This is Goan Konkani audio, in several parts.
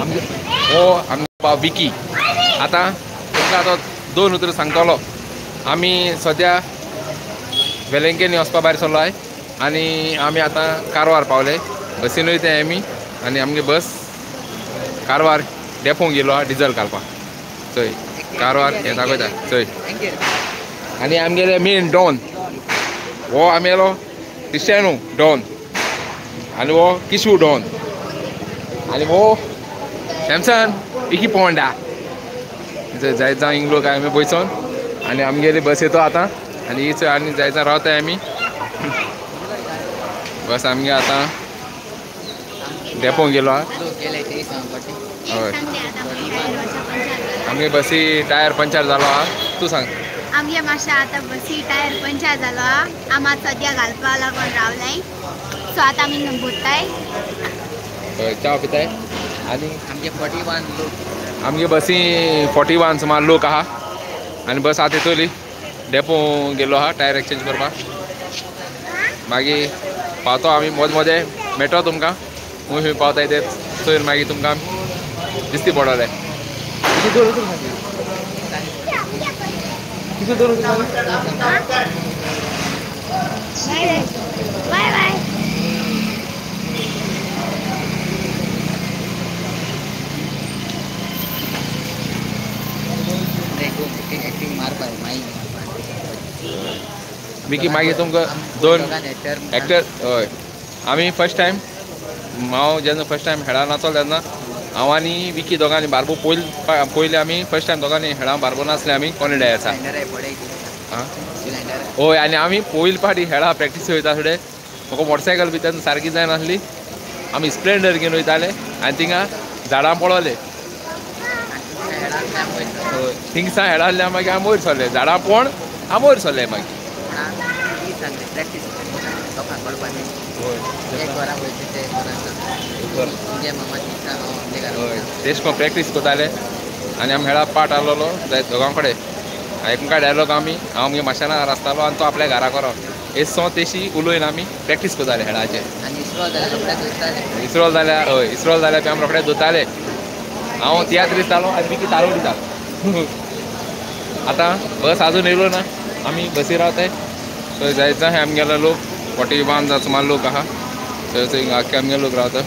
आमगे हो आमगे विकी आतां तुमकां आतां दोन उतरां सांगतलो. आमी सद्या वेलंकेनी वचपा भायर सरलो आहाय आनी आमी आतां कारवार पावले. बसीन वयताय आमी आनी आमगे बस कारवार डेपोंक गेलो आहा डिजल घालपाक. चोय कारवार हें दाखयता चोय. आनी आमगेले मेन डॉन हो आमगेलो क्रिस्टियानो डॉन आनी हो किशू डॉन आनी हो सॅमसन विकी पोंडा. जायत जावं हिंग लोक आमी पयसोन आनी आमगेली बस येतो आतां आनी ही आनी जायत रावताय आमी. बस आमगे आतां डेपोंक गेलो आहा. हय आमगे बसी टायर पंचर जालो आहा. तूं सांग. आमगे मातशें आतां बसी टायर पंचर जालो आहा. आमी आतां सद्या घालपा लागून रावलाय. सो आतां आमी भरताय. हय च्या पिताय. आनी आमगे 41 लोक आमगे बसी 41 सुमार लोक आहा. आनी बस आतां येतली डेपो गेलो आहा टायर एक्सचेंज करपाक. मागीर पावतो आमी मोद मोदे मेळटो तुमकां. खंय खंय पावताय ते चोयर मागीर तुमकां दिसती पडटलें. बाय बाय. विकी मागीर तुमकां दोन एक्टर. हय आमी फर्स्ट टायम हांव जेन्ना फर्स्ट टायम हेडा नाचलो तेन्ना हांव आनी विकी दोगांनी बारबो पयले आमी फर्स्ट टायम दोगांनी हेडा बारबो नाचले आमी कोनेडे आसा. आं हय आनी आमी पयले फावटी हेडा प्रॅक्टीस वयता फुडें म्हाका मोटरसायकल बी तेन्ना सारकी जायनासली. आमी स्प्लेंडर घेवन वयताले आनी थिंगा झाडां पळोवले. हय थिंगसा हेडा आहल्या मागीर आमी वयर सरले झाडां पळोवन आमी वयर सरले मागीर. हय तेश कोन प्रॅक्टीस करताले आनी आमी हेडा पाट आहलोलो जायत दोगां कडेन एकमेका डायलॉग आमी हांव आमगे माशेना आसतालो आनी तो आपल्या घरा करो एसो तेशी उलोयन आमी प्रॅक्टीस करताले हेडाचे. इसरोल जाल्यार हय इसरोल जाल्यार बी आमी रोखडे धुताले. हांव तियात्र दिसतालो आनी विकी तारो दितालो. आतां बस आजून येयलो ना आमी बसीर रावताय. थंय जायत जाय आमगेलो लोक 41 सुमार लोक आहा. थंय थंय आख्खे आमगे लोक रावता.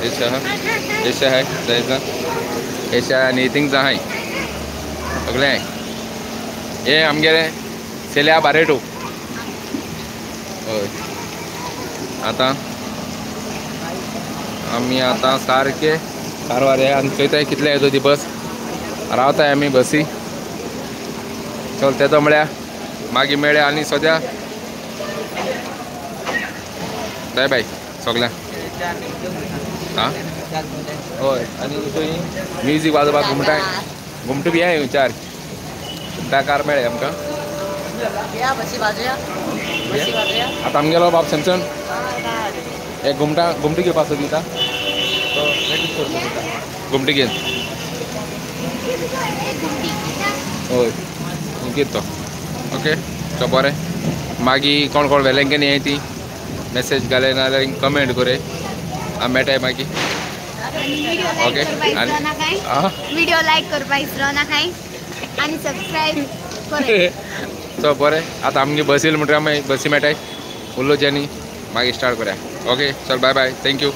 एशे आहा एशे आहाय जायत जा एशे आहाय आनी थिंग आहाय सगळें आहाय. हे आमगेले सेल्या बारेटो. हय आतां आमी आतां सारके कारवार हे आनी चोयताय कितले येता ती बस. रावताय आमी बसी. चल तेतो म्हळ्यार मागीर मेळ्या आनी सद्या बाय बाय सगळ्यांक. आं हय आनी थंय म्युजीक वाजोवपाक घुमटाय घुमटो बी आहाय चार घुमटा कार मेळ्ळे आमकां. आतां आमगेलो बाब सॅमसन एक घुमटा घुमटी घेवपाक सोदिता तो प्रॅक्टीस करता घुमटी घेवन. हय घेत तो. ओके चल बरें मागीर कोण कोण वेलंकेनी आहाय ती मेसेज घाले नाजाल्यार कमेंट करे आमी मेळटाय मागीर. ओके आनी व्हिडिओ लायक करपाक विसरो नाकाय आनी सबस्क्रायब करे. चल बरें आतां आमगे बसील म्हणटकीर आमी बसी मेळटाय उरलो जेनी मागीर स्टार्ट करया. ओके चल बाय बाय thank you.